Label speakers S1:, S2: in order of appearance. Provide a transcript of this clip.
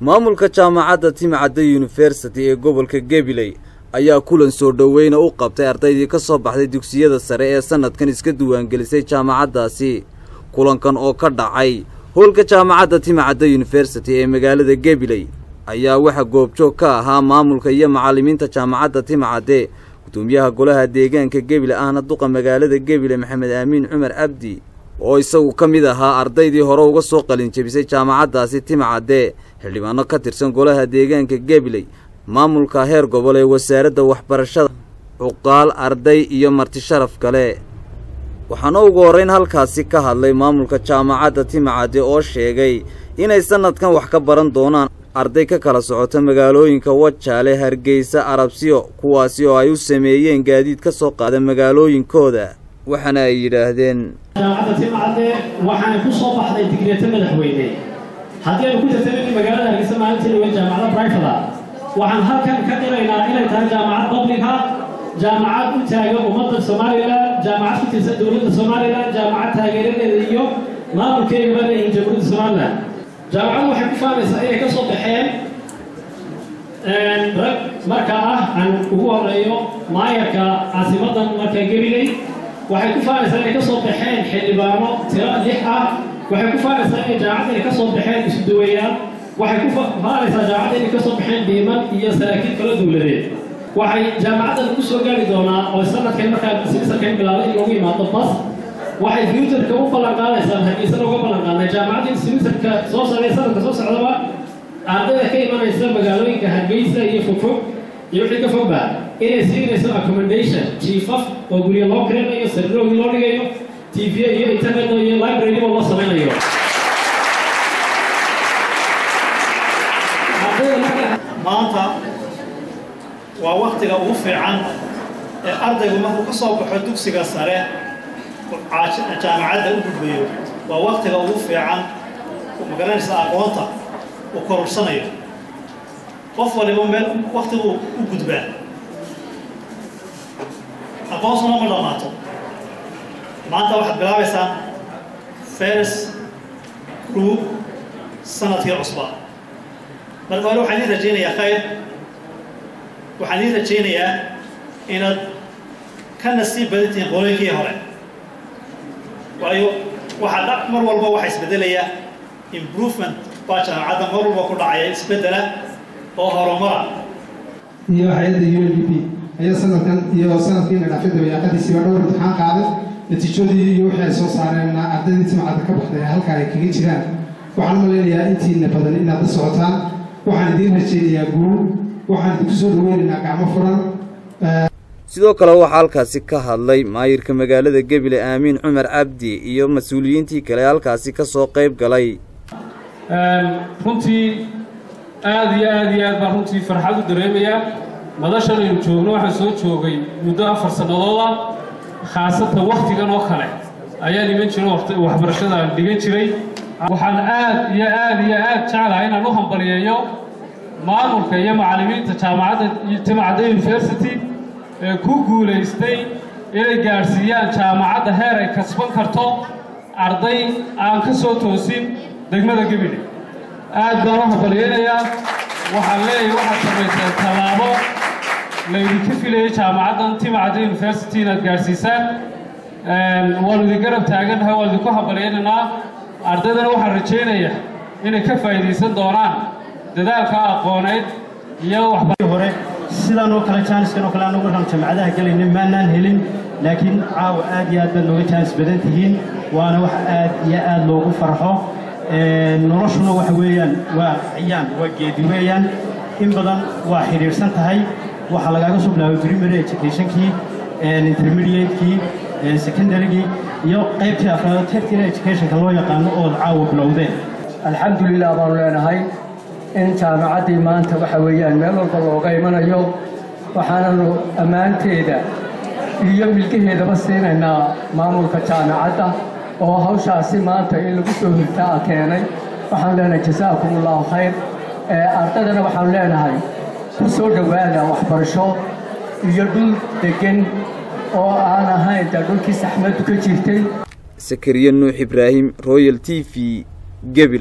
S1: Maamulka jaamacadda Timacadde University ee gobolka Gabiley ayaa kulan soo dhoweyna u qabtay ardaydii ka soo baxday dugsiyada sare ee sanadkan iska diiwaangelisay jaamacaddaasi. Kulankan oo ka dhacay hoolka jaamacadda Timacadde University ee magaalada Gabiley ayaa waxa goobjoog ka ahaa maamulka iyo macallimiinta jaamacadda Timacadde, gudoomiyaha golaha deegaanka Gabiley ahna duqa magaalada Gabiley Maxamed Amiin Cumar Cabdi oo isagu ka mid ahaa ardaydii hore uga soo qalin jebisay jaamacaddaasi Timacadde, xildhibaano ka tirsan golaha deegaanka Gabiley, maamulka heer gobol ee wasaaradda waxbarashada, cuqaal, arday iyo marti sharaf kale. Waxaana ugu horreyn halkaasi ka hadlay maamulka jaamacadda Timacadde oo sheegay inay sanadkan wax ka baran doonaan arday ka kala socota magaalooyinka Wajaale, Hargeysa, Arabsiyo, kuwaasi oo ay u sameeyeen gaadiid ka soo qaada magaalooyinkooda, waxaana ay yidhaahdeen:
S2: Jaamacadda Timacadde waxaanay ku soo baxday digreeto madaxweyne. Haddii aynu ku tartamayna magaalada Hargeysa maalintii dhaweyn jaamacadda private, waxaan halkan ka qiraynaa inay tahay jaamacad public ah, jaamacad u taagan ummadda Somaliland, jaamacad ku tirsan dowladda Somaliland, jaamacad taageeradeeda iyo maamulkeegaba leeyihiin Jamhuuriyadda Somaliland. Jaamacaddu waxay ku faanaysaa inay ka soo baxeen rag markaa ah aan ugu horeeyo maayarka caasimaddan markaa Gabiley. Waxay ku faanaysaa inay ka soo baxeen xildhibaano tiro 6 ah. Waxay ku faanaysaa inay jaamacadda inay ka soo baxeen isuduwayaal. Waxay ku faanaysaa jaamacadda inay ka soo baxeen dhiiman iyo saraakiil kala dowladeed. Waxay jaamacadda lagu soo gaari doonaa oo sanadkan markaa semesterkan bilaabay in lagu yimaado bas. Waxay futureka u ballan qaadaysaa, Hargeysana uga ballan qaadnay jaamacadda, in semesterka soo socday, sanadka soo socdaba, ardayda ka imanaysa magaalooyinka Hargeysa iyo fogfog iyo wixii ka fogba inay siinayso accommodation, jiifaf oo guryo loo kirinayo, sariirooyin loo dhigayo, TV iyo internet iyo library loo samaynayo ardayda marka.
S3: Maanta waa waktiga ugu fiican ee ardaygu markuu ka soo baxo dugsiga sare jaamacadda u gudbayo. Waa waktiga ugu fiican, magaranaysa, aqoonta uu korursanayo. Qof waliba meel waktiguu u gudbaa, aqoonsuna ma dhammaato. Maanta waxaad bilaabaysaa first group sanadkii cusbaa. Marka hore waxaan idiin rajaynayaa khayr, waxaan idiin rajaynayaa inaad ka nasiib badan tihiin qolooyinkii hore, waayo waxaa dha mar walba waxaa isbedelaya, improvement baa jaamacadda mar walba ku dhacaya, isbedela oo horumara.
S4: Iyo hay'adda UNDP ayaa sanadkan iyo sanadkiina dhaafay dabayaaqadiisiiba dhowr imtixaan qaaday. Natiijadii iyo wixii ay soo saareenna ardaydii Timacadda ka baxday halka ay kaga jiraan. Waxaan u malaynayaa intiina badan inaad la socotaan. Waxaan idiin rajaynayaa guul, waxaan idinku soo dhaweynaynaa gacmo furan.
S1: Sidoo kale waxaa halkaasi ka hadlay maayirka magaalada Gebile Aamiin Cumar Cabdi iyo mas-uuliyiintii kale halkaasi ka soo qayb galay.
S5: Runtii aad iyo aad iyo aad baan runtii farxad u dareemayaa madashan aynu joogno. Waxaan soo joogay muddo 4 sannadood ah, khaasatan wakhtigan oo kale ayaan iman jiray, waxbarashada aan dhigan jiray. Waxaan aad iyo aad iyo aad jeclahay inaan u hambaliyeeyo maamulka iyo macallimiinta jaamacadda Timacadde University ee ku guulaystay inay gaadhsiiyaan jaamacadda heer ay kasban karto arday aan ka soo toosin degmada Gebile. Aad baan u hambaliyeynayaa. Waxaan leeyahay, waxaad samayseen tallaabo laydinka filayay jaamacaddan Timacadde University inaad gaadhsiisaan. Waanu idin garab taagannahay, waan idinku hambalyaynaynaa. Ardaydana waxaan rajaynayaa inay ka faa'iidaysan doonaan dadaalka aqooneed iyo
S6: hore sidan oo kale jaaniskan oo kale anagu markaan jaamacadaha gelayna maanaan helin, laakiin caawa aad iyo aad baad nooga jaanis badan tihiin, waana wax aad iyo aad loogu farxo. Noloshuna waxa weeyaan waa ciyaan, waa geedi weeyaan, in badan waa xidhiidhsan tahay. Waxaa lagaaga soo bilaabay primary educationkii, intermediate-kii, secondarygii iyo qaybtii afraad, tertiary educationka loo yaqaano ood caawa bilowdeen.
S7: Alxamdulilah baanu leenahay in jaamacaddii maanta waxa weeyaan meel walba looga imanayo. Waxaananu ammaanteeda iyo milkaheedaba siinaynaa maamulka jaamacadda oo hawshaasi maanta in lagu soo hirtaa keenay. Waxaanu leenahay jasaakum allahu khayr. Ardaydana waxaanu leenahay ku soo dhowaada waxbarasho iyo dhul deggan oo aan ahayn dee dhulkii saxmaddu ka jirtay.
S1: Sakariye Nuux Ibraahim, Royal TV, Gebile.